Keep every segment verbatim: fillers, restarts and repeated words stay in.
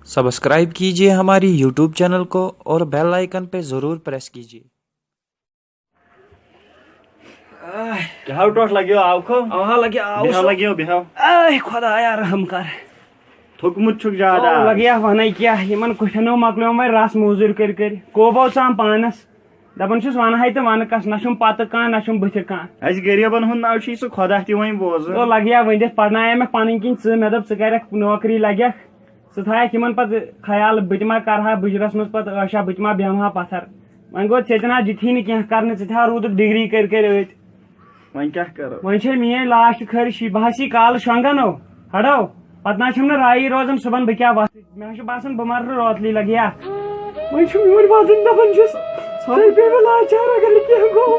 Subscribe कीजिए हमारी YouTube channel को और बेल आइकन पे ज़रूर प्रेस कीजिए। کیٛاہ ٹوٚٹھ لگیو آو کھو؟ آ لگیا آو بیہو سُہ۔ لگیو بیہو۔ اے خدایا رحم کر۔ تھوٚکمُت چھُکھ زیادٕ آو آز۔ لگیا ونے کیٛاہ، یِمن کُٹھٮ۪ن ہو مۄکلیو وۄنۍ رس موٚزوٗرۍ کٔرۍ کٔرۍ، کوبو ژام پانس۔ دپان چھُس ونہٕ ہے تہٕ ونہٕ کس، نہ چھُم پتہٕ کانٛہہ نہ چھُم بٕتھِ کانٛہہ۔ اسہِ غریٖبن ہُنٛد ناو چھُے ژٕ خۄدا تہِ وۄنۍ بوزان۔ تو لگیا ؤنِتھ، پرنایے مےٚ پنٕنۍ کِنۍ ژٕ، مےٚ دوٚپ ژٕ کرکھ نوکری لگکھ، ژٕ تھایکھ یِمن پتہٕ خیال، بہٕ تہِ ما کرٕ ہا بٕجرس منٛز پتہٕ عٲشا، بہٕ تہِ ما بیٚہمہٕ ہا پتھر۔ وۄنۍ گوٚو ژےٚ تہِ نہ دِتھی نہٕ کینٛہہ کرنہٕ، ژٕ تہِ ہا روٗدُکھ ڈگری کٔرۍ کٔرۍ أتھۍ۔ وۄنۍ کیٛاہ کرو؟ وۄنۍ چھے میٲنۍ لاسٹ خٲرِش یی، بہٕ حظ یی کالہٕ شۄنٛگن ہو ہڑو، پتہٕ نہ چھم نہٕ رایی روزان صُبحن بہٕ کیٛاہ وتھ۔ مےٚ حظ چھُ باسان بہٕ مرٕ روتلی لگہِ یا۔ وۄنۍ چھُ میون وزن دپان چھُس، ژھۄپہٕ پیٚیہِ مےٚ لاچار اگر نہٕ کینٛہہ گوٚو۔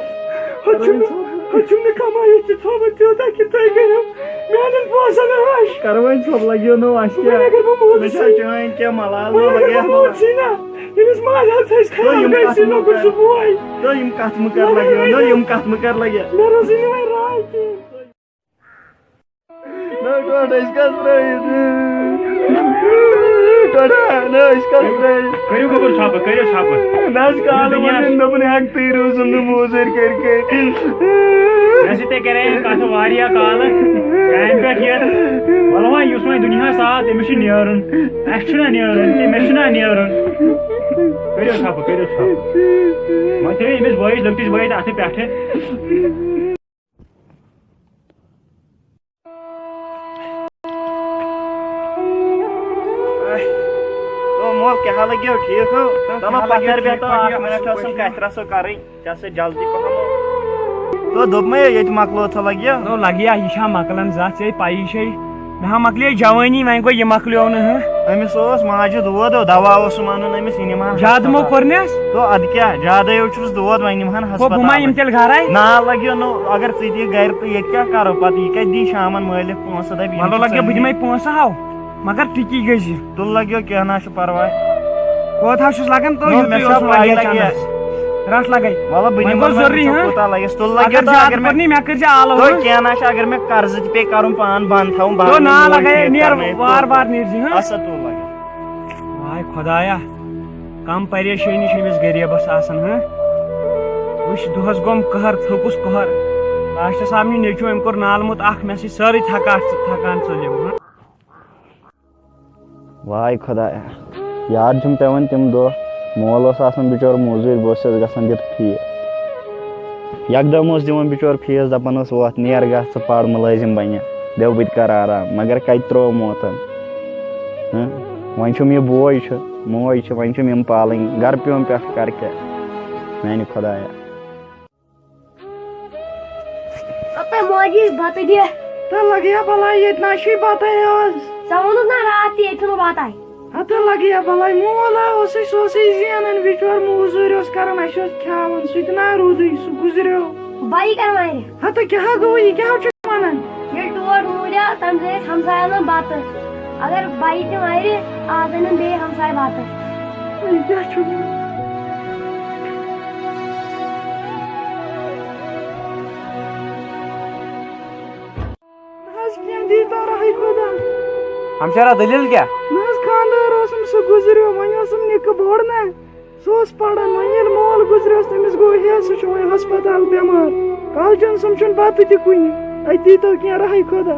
ہُتہِ چھُم نہٕ ہُتہِ چھُم نہٕ کمٲیِتھ تہِ تھوٚمُت تیوٗتاہ کہِ تُہۍ کٔرِو میانٮ۪ن پونٛسن عٲش۔ کرو وۄنۍ ژھۄپہٕ لگیو نہٕ اَسہِ وۄنۍ کیٛاہ؟ اگر بہٕ موٗدُس مےٚ چھا چٲنۍ کینٛہہ ملال ما وۄنۍ اگر لگیو؟ بہٕ موٗدسٕے نا، أمِس ماجہِ ہتھ أسۍ تہٕ خیال یِم گژھِ کتھ سُہ لۄکُٹ سُہ بوے۔ تہٕ یِم کتھ مہٕ کر لگیو نہ یِم کتھ مہٕ کر لگیو۔ مےٚ روزٕے نہٕ وۄنۍ راے کینٛہہ۔ نہ ٹوٹھ أسۍ کتھ ترٲیِتھ؟ ٹوٹھ نہ أسۍ کتھ ترٲیِتھ؟ کٔرِو گوٚبُر ژھۄپہٕ، کٔرِو ژھۄپہٕ۔ نہ حظ کالہٕ ووٚن أمۍ دوٚپُن ہٮ۪کتٕے روٗزُم نہٕ موزوٗرۍ کٔرۍ کٔرۍ۔ مےٚ سۭتۍ تے کرے أمۍ کتھ واریاہ کالہٕ کامہِ پٮ۪ٹھ یِتھ۔ وَلہٕ وۄنۍ یُس وۄنۍ دُنیاہَس آو تٔمِس چھُ نیرُن، اَسہِ چھُنہ نیرُن تہِ مےٚ چھُنہ نیرُن۔ کٔرِو ژھۄپہٕ، کٔرِو ژھۄپہٕ۔ وۄنۍ تھٲیِو أمِس بٲیِس لۄکٹِس بٲیِس اَتھٕ پٮ۪ٹھٕ۔ او مول کیٛاہ لگیو ٹھیٖک ہو؟ چلو پتھر بیٚہتو اکھ منٹ ٲسٕم کتھِ رژھو کرٕنۍ ژےٚ سۭتۍ جلدی پہم۔ تو دوٚپمَے ییٚتہِ مۄکلو تھو لگیو۔ نو لگیا یہِ چھا مۄکلان زتھ ژےٚ پَیی چھے مےٚ ہا مۄکلے جوٲنی وۄنۍ گوٚو یہِ مۄکلیو نہٕ ہہ۔ أمِس اوس ماجہِ دود او دوا اوسُم انُن أمِس یہِ نِمہٕ ہن زیادٕ مو ہسپتال۔ کوٚرنس تو ادٕ کیٛاہ زیادے یوت چھُس دود وۄنۍ نِمہٕ ہن گوٚو بہٕ ما ہسپتال۔ یِم تیٚلہِ گرے؟ نا لگیو نو اگر ژٕ تہِ گرِ تہٕ ییٚتہِ کیٛاہ کرو پتہٕ یہِ کتہِ دی شامن مٲلِک پونٛسہٕ دپہِ یِم مطلب چھِ لگیو بہٕ ژےٚ دِمے پونٛسہٕ ہاو مگر ٹِکی گٔژھۍ زِ۔ تُل لگیو کینٛہہ نہ چھُ پرواے۔ کوتاہ چھُس لگان تو نو، یُتُے مےٚ چھا اوس پَے واریاہ لگہِ۔ چانس۔ رٹھ لگے۔ مطلب بہٕ وۄنۍ نِمہٕ گوٚو وۄنۍ ضروٗری، وٕچھو ہاں؟ کوٗتاہ لگٮ۪س تُل لگہِ اگر تہٕ زیادٕ اگر مےٚ پٔرنی مےٚ کٔرۍ زِ آلو، تہٕ ہاں؟ کینٛہہ نہ چھُ اگر مےٚ قرضہٕ تہِ پیٚیہِ کرُن پان بنٛد تھاوُن بنٛد تو نا وۄنۍ لگے ٹھیٖک نیر کرنٲیِتھ۔ وار وار نیر زِ، ہاں؟ اَسا تُل لگہِ۔ واے خدایا، کم پریشٲنی چھِ أمِس غریٖبس آسان، ہاں؟ وٕچھ دۄہس گوٚم قہر تھوٚکُس قہر۔ لاسٹس آو مےٚ نیٚچوٗ أمۍ کوٚر نالمُت اکھ مےٚ سۭتۍ سٲرٕے تھکاٹھ تھکان ژٔلِم، ہاں؟ واے خدایا، یاد چھُم پٮ۪وان تِم دۄہ۔ مول اوس آسان بِچور موٚزوٗرۍ، بہٕ اوسُس گژھان دیُت فیٖس۔ یکدم اوس دِوان بِچور فیٖس، دَپان اوس، "وۄتھ، نیر گژھ ژٕ پَر، مُلٲزِم بَنہِ، دٮ۪و بہٕ تہِ کَرٕ آرام۔" مگر کَتہِ ترٛوو موتَن؟ ہہ؟ وۄنۍ چھُم یہِ بوے چھُ، موج چھِ، وۄنۍ چھُم یِم پالٕنۍ، گرٕ پیوم پٮ۪ٹھ کَرٕ کیٛاہ؟ میٛانہِ خدایا۔ اپے موجی بتہٕ دِ۔ تہٕ لگیا بلاے ییٚتہِ نہ چھُے بتہٕ آز۔ ژےٚ ووٚنُتھ نا راتھ تہِ ییٚتہِ چھُنہٕ بتہٕ۔ ہتہٕ لگیا بلاے مول ہا اوسُے سُہ اوسُے زینان بِچور موٗزوٗرۍ اوس کران اَسہِ اوس کھیاوان سُہ تہِ نہ روٗدُے سُہ گُزریو۔ بایی کر مارِ۔ ہتہٕ کیٛاہ گوٚو یہِ کیٛاہ چھُ ونان؟ ییٚلہِ ٹوٹھ موٗدیو تمہِ سۭتۍ ٲسۍ ہمساین منٛز بتہٕ۔ اگر بایی تہِ مارِ آز انن بیٚیہِ ہمساے بتہٕ۔ یہِ کیٛاہ چھُ؟ نہ حظ کینٛہہ دی تو رہے خدا۔ ہمشیرا دٔلیٖل کیٛاہ؟ نہ حظ خاندار اوسُم سُہ گُزریو وۄنۍ اوسُم نِکہٕ بوٚڑ نہ۔ سُہ اوس پران وۄنۍ ییٚلہِ مول گُزریوس تٔمِس گوٚو ہے سُہ چھُ وۄنۍ ہسپتال بٮ۪مار۔ کالچن سُم چھُنہٕ بتہٕ تہِ کُنہِ۔ اَتہِ دی تو کینٛہہ رہے خدا۔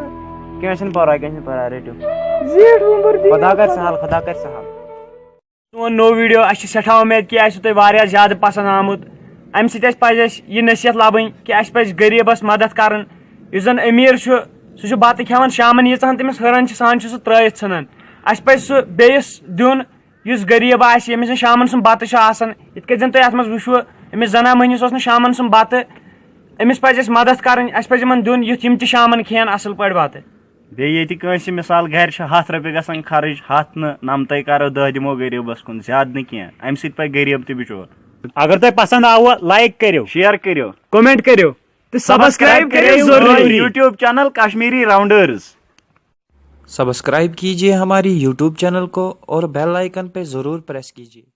کینٛہہ چھُنہٕ پرواے، کینٛہہ چھُنہٕ پرواے، رٔٹِو۔ زیٹھ وُمبر دی۔ خدا کرِ سہل، خدا کرِ سہل۔ سون نوٚو ویڈیو، اَسہِ چھِ سٮ۪ٹھاہ اُمید کہِ آسِوٕ تۄہہِ واریاہ زیادٕ پسنٛد آمُت۔ اَمہِ سۭتۍ اَسہِ پَزِ اَسہِ یہِ نصیحت لَبٕنۍ کہِ اَسہِ پَزِ غریٖبَس مدد کَرُن۔ یُس زَن أمیٖر چھُ، سُہ چھُ بَتہٕ کھٮ۪وان شامَن، ییٖژاہَن تٔمِس ہُران چھِ، سُہ ہَن چھُ سُہ ترٛٲیِتھ ژھٕنان۔ اَسہِ پَزِ سُہ بیٚیِس دیُن، یُس غریٖب آسہِ، ییٚمِس نہٕ شامَن سُنٛد بَتہٕ چھُ آسان۔ یِتھ کٔنۍ زَن تُہۍ اَتھ منٛز وٕچھوٕ، أمِس زَنان مٔہنِوِس اوس نہٕ شامَن سُنٛد بَتہٕ۔ أمِس پَزِ اَسہِ مدد کَرٕنۍ، اَسہِ پَزِ یِمَن دیُن، یُتھ یِم تہِ شامَن کھٮ۪ن اَصٕل پٲٹھۍ بَتہٕ۔ بیٚیہِ ییٚتہِ کٲنٛسہِ مثال گرِ چھِ ہَتھ رۄپیہِ گژھان خرٕچ، ہَتھ نہٕ نَمتَے کَرو، دَہ دِمو غریٖبَس کُن، زیادٕ نہٕ کینٛہہ، اَمہِ سۭتۍ پَکہِ غریٖب تہِ بِچور۔ اگر تۄہہِ پسنٛد آوٕ، لایک کٔرِو، شیئر کٔرِو، کمنٹ کٔرِو، تہٕ سبسکرائب کٔرِو ضروٗری۔ YouTube channel Kashmiri Rounders۔ Subscribe कीजिए हमारी यूट्यूब चैनल को और बेल आइकन पे ज़रूर प्रेस कीजिए।